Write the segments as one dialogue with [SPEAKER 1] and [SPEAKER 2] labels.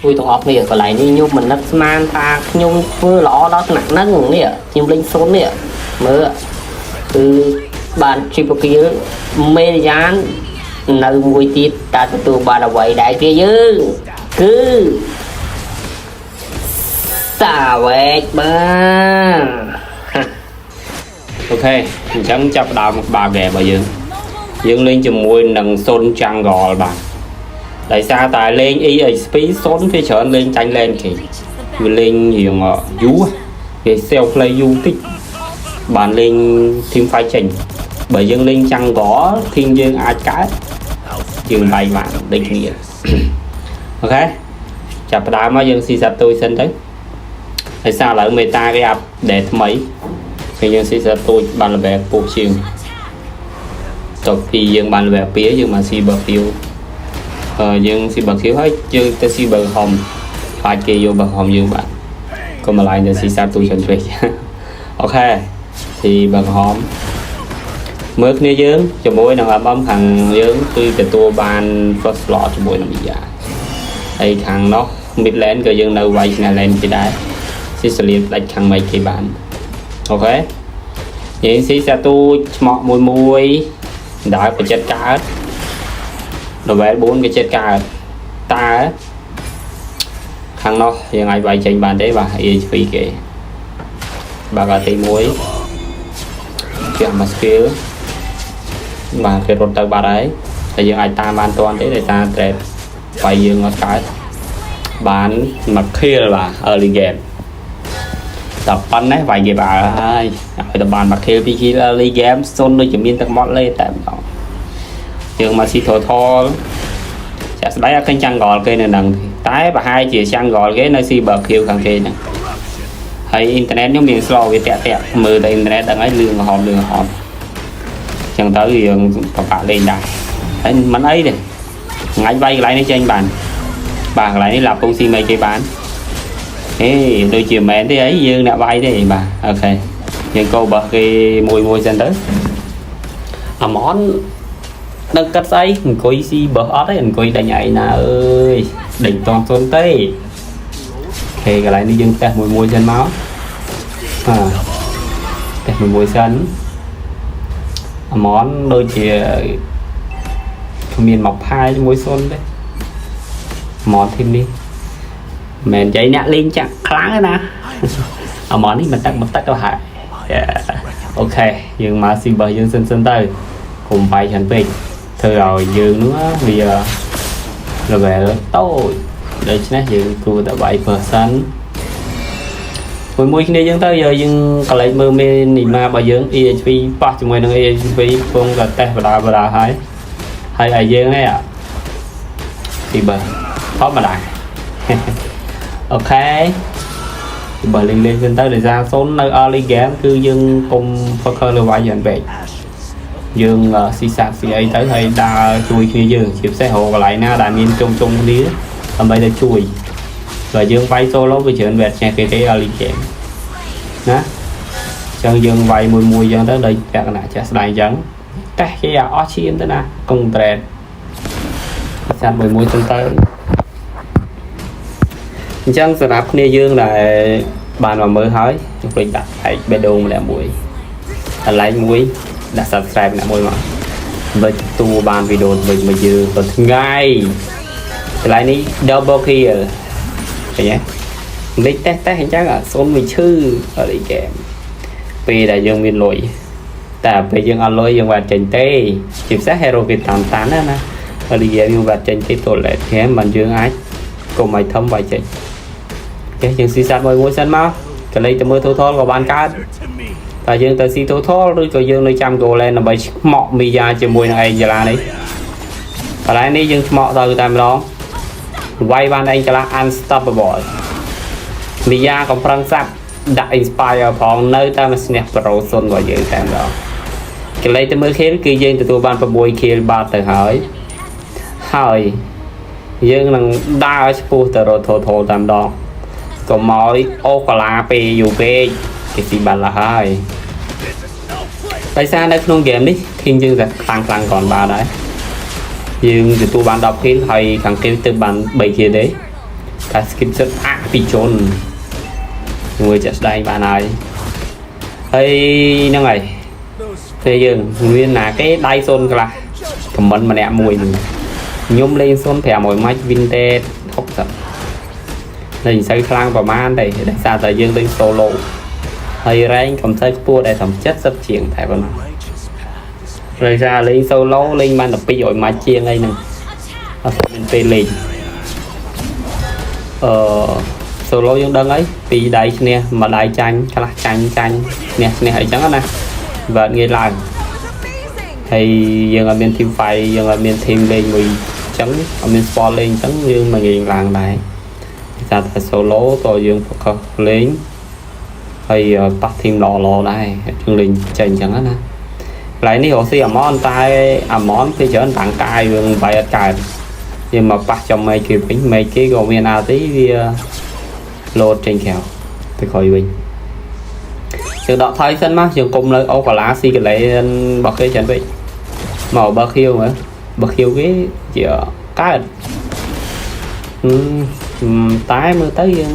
[SPEAKER 1] ជួយទាំងអស់គ្នាកន្លែងនេះខ្ញុំមិននឹកស្មានថាខ្ញុំធ្វើល្អដល់ថ្នាក់ហ្នឹងនេះខ្ញុំលេងសូននេះមើលគឺបាន triple kill មេយ៉ាននៅមួយទៀតតើទទួលបានអ្វីដែរគេយើងគឺសាវែកបាទ
[SPEAKER 2] OK អញ្ចឹងចាប់ផ្ដើមក្បាលហ្គេមរបស់យើងយើងលេងជាមួយនឹងសុន Jungle បាទដោយសារតែលេង EXP សុនគេច្រើនលេងចាញ់ lane គេវាលេងរៀងយូរគេ self play យូរតិចបានលេង team fight ចេញបើយើងលេង Jungle team យើងអាចកើតយើងបាយបានដូចគ្នា OK ចាប់ផ្ដើមមកយើងស៊ីសត្វទូចសិនទៅដោយសារឥឡូវ meta គេ update ថ្មី ពេលយើងស៊ីសត្វទូចបាន level ខ្ពស់ជាងតទៅពីយើងបាន level 2យើងបានស៊ីបើខៀវអឺយើងស៊ីបើខៀវហើយយើងទៅស៊ីបើហំខ្លាចគេយកបើហំយើងបាទកុំបន្លាយទៅស៊ីសត្វទូចច្រើនពេក OK ស៊ីបើហំមើលគ្នាយើងជាមួយនឹង MM ខាងយើងគឺទទួលបាន first slot ជាមួយនឹង Mia ហើយខាងនោះ mid lane ក៏យើងនៅវាយឈ្នះ lane គេដែរស៊ីសលៀនផ្ដាច់ខាងមីគេបាន OK យើងស៊ីសាទូចឆ្មក់មួយមួយដើរក៏ចិត្តកើត level 4ក៏ចិត្តកើតតើខាងនោះយើងអាចវាយចេញបានទេបាទ EHP គេបាទទី1ជាមក skill បាទគេរត់ទៅបាត់ហើយតែយើងអាចតាមបានតាន់ទេដោយសារ trade វាយយើងអត់កើតបានមក kill បាទ early game តែប៉ុណ្ណេះវាយគេបើហើយឲ្យតែបានមក kill 2 kill early game សុនដូចជាមានទឹកមាត់លេតែម្ដងយើងមកស៊ី turtle ចាក់ស្ដីអត់ឃើញ jungle គេនៅហ្នឹងទេតែប្រហែលជា jungle គេនៅស៊ី បើ Q ខាងគេហ្នឹងហើយអ៊ីនធឺណិតខ្ញុំមាន slow វាតាក់តាក់មើលតែអ៊ីនធឺណិតដឹងហើយលឿងក្រហមលឿងក្រហមចឹងទៅយើងពិបាកលេងដែរហើយមិនអីទេថ្ងៃវាយកន្លែងនេះចេញបានបាទកន្លែងនេះឡាប់ពូស៊ីមីគេបានហេដូចជាមែនទេអីយើងអ្នកវាយទេបាទ OK យើងកោរបស់គេមួយមួយសិនទៅអាមនដឹងកាត់ស្អីអង្គុយស៊ីបើអត់ទេអង្គុយដេញឯងណាអើយដេញតងសុនទេ OK កន្លែងនេះយើងតេស្តមួយមួយសិនមកបាទតេស្តមួយមួយសិនអាមនដូចជាគ្មានមកផាយជាមួយសុនទេអាមន team នេះមិនមែននិយាយអ្នកលេងចាក់ខ្លាំងទេណា អាមននេះមិនទឹកមិនទឹកទៅហើយ OK យើងមកស៊ីបើយើងសិនសិនទៅកុំបាយច្រើនពេកធ្វើឲ្យយើងនោះវា level តូចដូច្នេះយើងគួរតែបាយ person មួយមួយគ្នាយើងទៅយើងកន្លែងមើលមេនីម៉ារបស់យើង EHP ប៉ះជាមួយនឹង EHP កំពុងតែតេស្តបដាបដាហើយហើយឲ្យយើងនេះទីបើធម្មតា OK បើលេងលេងសិនទៅដោយសារសូននៅ early game គឺយើងកុំ focus លើវាយច្រើនពេកយើងស៊ីសាស៊ីអីទៅហើយដើរជួយគ្នាយើងជាពិសេសរកកន្លែងណាដែលមានជុំជុំគ្នាដើម្បីទៅជួយបើយើងវាយ solo វាច្រើនវាអត់ចេះគេទេ early game ណាចឹងយើងវាយមួយមួយចឹងទៅដោយលក្ខណៈចាស់ស្ដែងចឹងតេះគេអស់ឈាមទៅណាកុងត្រេតសាត់មួយមួយចឹងទៅអញ្ចឹងសម្រាប់គ្នាយើងដែលបានមកមើលហើយខ្ញុំភ្លេចដាក់ like បេះដូងម្នាក់មួយ like មួយដាក់ subscribe ម្នាក់មួយមកដើម្បីទទួលបានវីដេអូថ្មីៗយើងទៅថ្ងៃកន្លែងនេះ double kill ឃើញទេលេចតេះតេះអញ្ចឹងអាសូនវាឈឺ early game ពេលដែលយើងមានលុយតែពេលយើងអត់លុយយើងវាអត់ចេញទេជាពិសេស hero គេតាមតានណាណា early game យើងវាអត់ចេញទេទល់ late game បានយើងអាចកុំឲ្យធំវាយចេញចេះយើងស៊ីសាត់មួយមួយសិនមកកលេចទៅមើល turtle ក៏បានកើតតែយើងទៅស៊ី turtle ឬក៏យើងនៅចាំ gold lane ដើម្បីឆ្មក់មីយ៉ាជាមួយនឹងឯងចលានេះកន្លែងនេះយើងឆ្មក់ទៅតែម្ដងវាយបានឯងចលា unstoppable មីយ៉ាកំប្រឹងសាប់ដាក់ inspire ផងនៅតែមកស្នះប្រូសុនរបស់យើងតែម្ដងកលេចទៅមើល kill គឺយើងទទួលបាន6 kill បាត់ទៅហើយហើយយើងនឹងដើរឆ្ពោះទៅរក turtle តែម្ដងកុំឲ្យអូកាឡាពេលយូរពេកគេស៊ីបាត់លហើយដោយសារនៅក្នុងហ្គេមនេះ team យើងតែខ្លាំងខ្លាំងก่อนបានដែរយើងទទួលបាន10 kill ហើយខាងគេទៅបាន3 kill ទេ តែ skin សិតអភិជនមួយចាក់ស្ដែងបានហើយហើយហ្នឹងហើយពេលយើងមានណាគេដៃសូនខ្លះខមមិនម្នាក់មួយហ្នឹងខ្ញុំលេងសូន500ម៉ាច់ vintage 60លេងសូវខ្លាំងប្រហែលទេដោយសារតែយើងលេង solo ហើយរែងកំសូវខ្ពស់ដែរត្រឹម70ជាងតែប៉ុណ្ណោះដោយសារលេង solo លេងបានតែ200ម៉ាច់ជាងអីហ្នឹងអត់មានពេលលេងអឺ solo យើងដឹងហើយពីរដៃឈ្នះមួយដៃចាញ់ខ្លះចាញ់ចាញ់ឈ្នះឈ្នះអីចឹងណាបើអត់ងាយឡើងហើយយើងអត់មាន team fight យើងអត់មាន team លេងមួយអញ្ចឹងអត់មាន sport លេងអញ្ចឹងយើងមិនងាយឡើងដែរតែថា solo តើយើង focus លេងហើយប៉ះ team ល្អល្អដែរយើងលេងចេញអញ្ចឹងណាកន្លែងនេះរកស៊ីអាម៉នតែអាម៉នគេច្រើនតាំងកាយយើងបាយអត់កើតយើងមកប៉ះចំមេគេវិញមេគេក៏មានអាទីវាលោតចេញក្រៅទៅក្រោយវិញយើងដកថយសិនមកយើងគុំនៅអូកាឡាស៊ីកាឡេរបស់គេច្រើនពេកមកបើខៀវមើលបើខៀវគេជាកើតតែមើលទៅយើង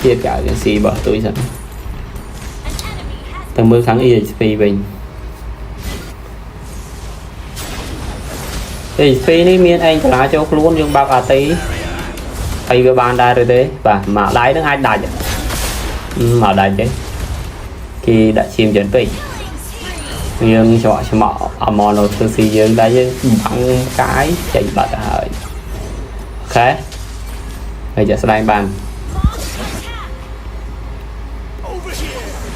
[SPEAKER 2] ជាកៅយើងស៊ីបើទួយសិនទៅមើលខាង EXP វិញ EXP នេះមានឯងកាឡាចូលខ្លួនយើងបើកអាទីហើយវាបានដែរឬទេបាទមកដៃនឹងអាចដាច់មកដាច់ទេគេដាក់ឈាមច្រើនពេកយើងច្រកច្មក់អមនធ្វើស៊ីយើងដែរយើងបាំងកាយចេញបាត់ទៅហើយ OK ហើយចាក់ស្ដែងបាន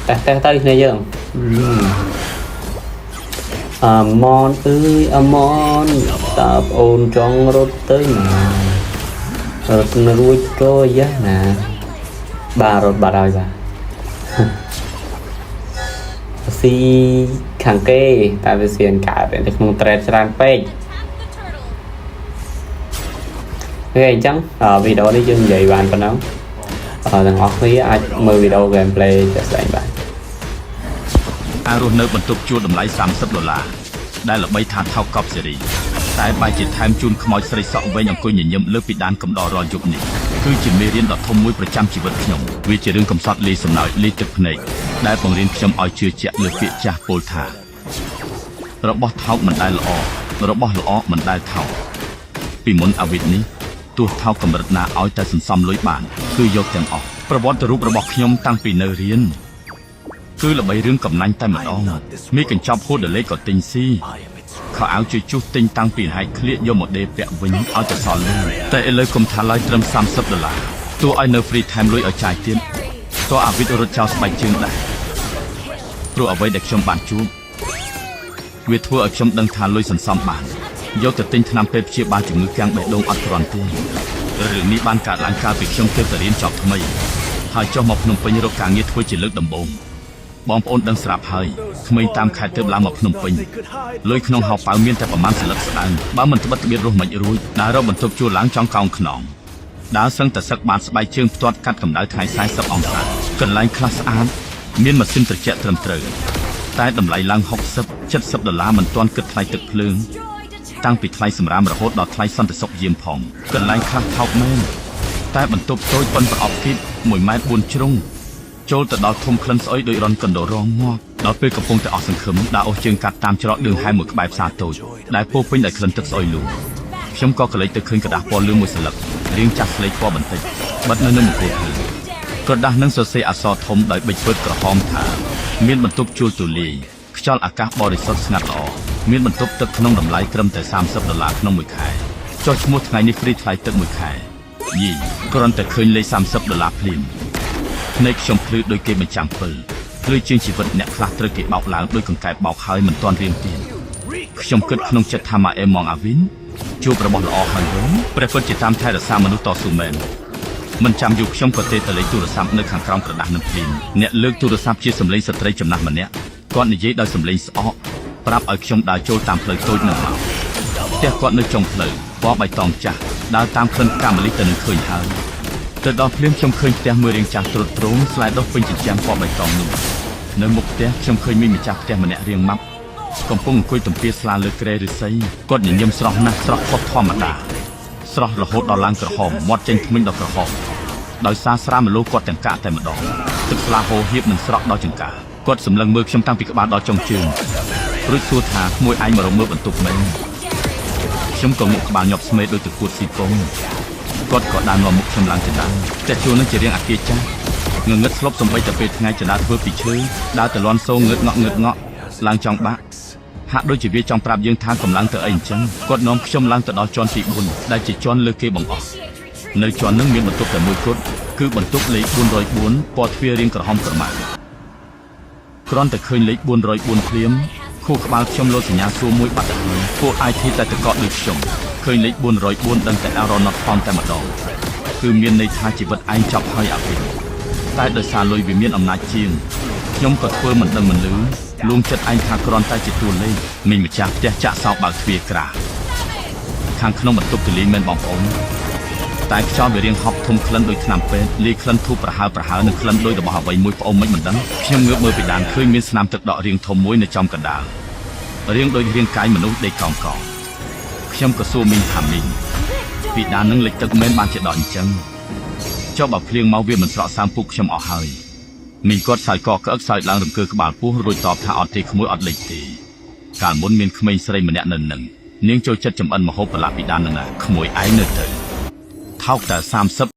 [SPEAKER 2] តេះតេះទៅគ្នាយើងអមនអើយអមនតើប្អូនចង់រត់ទៅណារត់នៅរួចក៏យ៉ាណាបាទរត់បាត់ហើយបាទស៊ីខាងគេតែវាសៀនកើតនៅក្នុង trade ច្រើនពេក OK អញ្ចឹងវីដេអូនេះយើងនិយាយបានប៉ុណ្ណឹងទាំងអស់គ្នាអាចមើលវីដេអូ gameplay ជាក់ស្ដែងបាន
[SPEAKER 3] ការរស់នៅបន្ទប់ជួលតម្លៃ30ដុល្លារដែលល្បីថាថោកកប់សេរីតែបែរជាថែមជូនខ្មោចស្រីសក់វែងអង្គុយញញឹមលើពីដានកំដររាល់យប់នេះគឺជាមេរៀនដ៏ធំមួយប្រចាំជីវិតខ្ញុំវាជារឿងកំសត់លាយសំណើចលាយទឹកភ្នែកដែលបង្រៀនខ្ញុំឲ្យជឿជាក់លើពាក្យចាស់ពោលថារបស់ថោកមិនដែលល្អរបស់ល្អមិនដែលថោកពីមុនអាវិតនេះទោះថោកកម្រិតណាឲ្យតែសន្សំលុយបានគឺយកទាំងអស់ប្រវត្តិរូបរបស់ខ្ញុំតាំងពីនៅរៀនគឺល្បីរឿងកំណាញ់តែម្ដងមានកញ្ចប់ហួតដលេក៏ទិញស៊ីខោអាវជួយជុះទិញតាំងពីហែកក្លៀកយកមកដេពាក់វិញឲ្យតែសល់លុយតែឥឡូវគុំថាឡើយត្រឹម30ដុល្លារទោះឲ្យនៅ free time លុយឲ្យចាយទៀតក៏អាវិតរត់ចោលស្បែកជើងដែរព្រោះអ្វីដែលខ្ញុំបានជួបវាធ្វើឲ្យខ្ញុំដឹងថាលុយសន្សំបានយកទៅទិញថ្នាំពេទ្យព្យាបាលជំងឺកាំងបេះដូងអត់គ្រាន់ទេរឿងនេះបានកើតឡើងកាលពីខ្ញុំទើបតែរៀនចប់ថ្មីហើយចុះមកភ្នំពេញរកការងារធ្វើជាលើកដំបូងបងប្អូនដឹងស្រាប់ហើយក្មេងតាមខេត្តទើបឡើងមកភ្នំពេញលុយក្នុងហោប៉ៅមានតែប្រមាណសន្លឹកស្ដើងបើមិនត្បិតត្បៀតរស់មិនរួចដើររកបន្ទប់ជួលឡើងចង់កោងខ្នងដើរសឹងតែសឹកបានស្បែកជើងផ្ទាត់កាត់កម្ដៅថ្ងៃ40អង្សាកន្លែងខ្លះស្អាតមានម៉ាស៊ីនត្រជាក់ត្រឹមត្រូវតែតម្លៃឡើង60 70ដុល្លារមិនទាន់គិតថ្លៃទឹកភ្លើងតាំងពីថ្លៃសម្រាមរហូតដល់ថ្លៃសន្តិសុខយាមផងកន្លែងខ្លះថោកមែនតែបន្ទប់តូចប៉ុនប្រអប់គីប1ម៉ែត្រ4ជ្រុងចូលទៅដល់ធំក្លិនស្អុយដោយរន្ធកណ្ដូរងងាប់ដល់ពេលកំពុងតែអស់សង្ឃឹមដើរអូសជើងកាត់តាមច្រកđườngហែមួយក្បែរផ្សារតូចដែលពោពេញដោយក្លិនទឹកស្អុយលូខ្ញុំក៏កលេចទៅឃើញក្រដាសពណ៌លឿងមួយសន្លឹករាងចាស់ស្លេកពណ៌បន្តិចបិទនៅនឹងមង្គលភ្លើងក្រដាសនឹងសរសេរអក្សរធំដោយប៊ិចពើតក្រហមថាមានបន្ទប់ជួលទូលាយខ្យល់អាកាសបរិសុទ្ធស្ងាត់ល្អមានបន្ទប់ទឹកក្នុងតម្លៃត្រឹមតែ30ដុល្លារក្នុងមួយខែចុះឈ្មោះថ្ងៃនេះ free ថ្លៃទឹកមួយខែយីគ្រាន់តែឃើញលេខ30ដុល្លារភ្លាមភ្នែកខ្ញុំភ្លឺដូចគេបញ្ចាំងពិលភ្លឺជាងជីវិតអ្នកខ្លះត្រូវគេបោកឡើងដោយកង្កែបបោកហើយមិនទាន់រៀងទៀតខ្ញុំគិតក្នុងចិត្តថាម៉ាអេម៉ងអាវិនជួបរបស់ល្អហើយវិញព្រះពិតជាតាមថែរក្សាមនុស្សតស៊ូមែនមិនចាំយូរខ្ញុំក៏ទេទៅលេខទូរស័ព្ទនៅខាងក្រោមក្រដាសនឹងភ្លាមអ្នកលើកទូរស័ព្ទជាសម្លេងស្ត្រីចំណាស់ម្នាក់គាត់និយាយដោយសម្លេងស្អកប្រាប់ឲ្យខ្ញុំដើរចូលតាមផ្លូវតូចនឹងមកផ្ទះគាត់នៅចុងផ្លូវពណ៌បៃតងចាស់ដើរតាមក្លិនកាមលិះទៅនឹងឃើញហើយទៅដល់ភ្លាមខ្ញុំឃើញផ្ទះមួយរាងចាស់ទ្រុឌទ្រោមស្លែដុះពេញជញ្ជាំងពណ៌បៃតងនោះនៅមុខផ្ទះខ្ញុំឃើញមានម្ចាស់ផ្ទះម្នាក់រាងម៉ាប់កំពុងអង្គុយទំពាស្លាលើគ្រែឫស្សីគាត់ញញឹមស្រស់ណាស់ស្រស់ខុសធម្មតាស្រស់រហូតដល់ឡើងក្រហមមាត់ចេញធ្មេញដល់ក្រហម ដោយសារស្រាមលោគាត់ទាំងកាក់តែម្ដងទឹកស្លាហូរហៀបនឹងស្រក់ដល់ចង្កាគាត់សម្លឹងមើលខ្ញុំតាំងពីក្បាលដល់ចុងជើងរួចសួរថាក្មួយឯងមករកមើលបន្ទប់មែនខ្ញុំក៏ងក់ក្បាលញាប់ស្មេដូចទៅគួតស៊ីពងគាត់ក៏ដើរនាំមុខខ្ញុំឡើងជណ្ដើរផ្ទះជួលនឹងជារៀងអាគារចាស់ងងឹតស្លុបសំបីតែពេលថ្ងៃជណ្ដើរធ្វើពីឈើដើរទៅលន់សូងងឹតងក់ងឹតងក់ឡើងចង់បាក់ហាក់ដូចជាវាចង់ប្រាប់យើងថាកម្លាំងទៅអីអញ្ចឹងគាត់នាំខ្ញុំឡើងទៅដល់ជាន់ទី4ដែលជាជាន់លើគេបង្អស់នៅជាន់នឹងមានបន្ទប់តែមួយគត់គឺបន្ទប់លេខ404ពណ៌ទ្វាររាងក្រហមក្រម៉ៅគ្រាន់តែឃើញលេខ404ភ្លាមខួរក្បាលខ្ញុំលោតសញ្ញាសួរមួយបាត់ទៅហើយពួក IT តែតកកដូចខ្ញុំឃើញលេខ404ដឹងតែ error not found តែម្ដងគឺមានន័យថាជីវិតឯងចប់ហើយអាវិញតែដោយសារលុយវាមានអំណាចជាងខ្ញុំក៏ធ្វើមិនដឹងមិនលឺលួងចិត្តឯងថាគ្រាន់តែជាតួលេខមីងម្ចាស់ផ្ទះចាក់សោបើកទ្វារក្រាស់ខាងក្នុងបន្ទប់ទលីមែនបងប្អូនតែខ្យល់វារៀងហប់ធំក្លិនដូចថ្នាំពេទ្យលាយក្លិនធូបប្រហើរប្រហើរនិងក្លិនដូចរបស់អ្វីមួយប្អូនមិនមិនដឹងខ្ញុំងើបមើលពីដានឃើញមានស្នាមទឹកដក់រាងធំមួយនៅចំកណ្ដាលរាងដូចរាងកាយមនុស្សដេកកោងកងខ្ញុំក៏សួរមីងថាមីងពីដាននឹងលិចទឹកមែនបានជាដកអញ្ចឹងចុះបើភ្លៀងមកវាមិនស្រក់សើមពុកខ្ញុំអស់ហើយមីងគាត់សើចកក្អឹកសើចឡើងរង្គើក្បាលពោះរួចតបថាអត់ទេក្មួយអត់លិចទេកាលមុនមានក្មេងស្រីម្នាក់នៅនឹងនាងចូលចិត្តចំអិនម្ហូបប្រឡាក់ពីដាននឹងណាក្មួយឯងនៅទៅថោកតែ30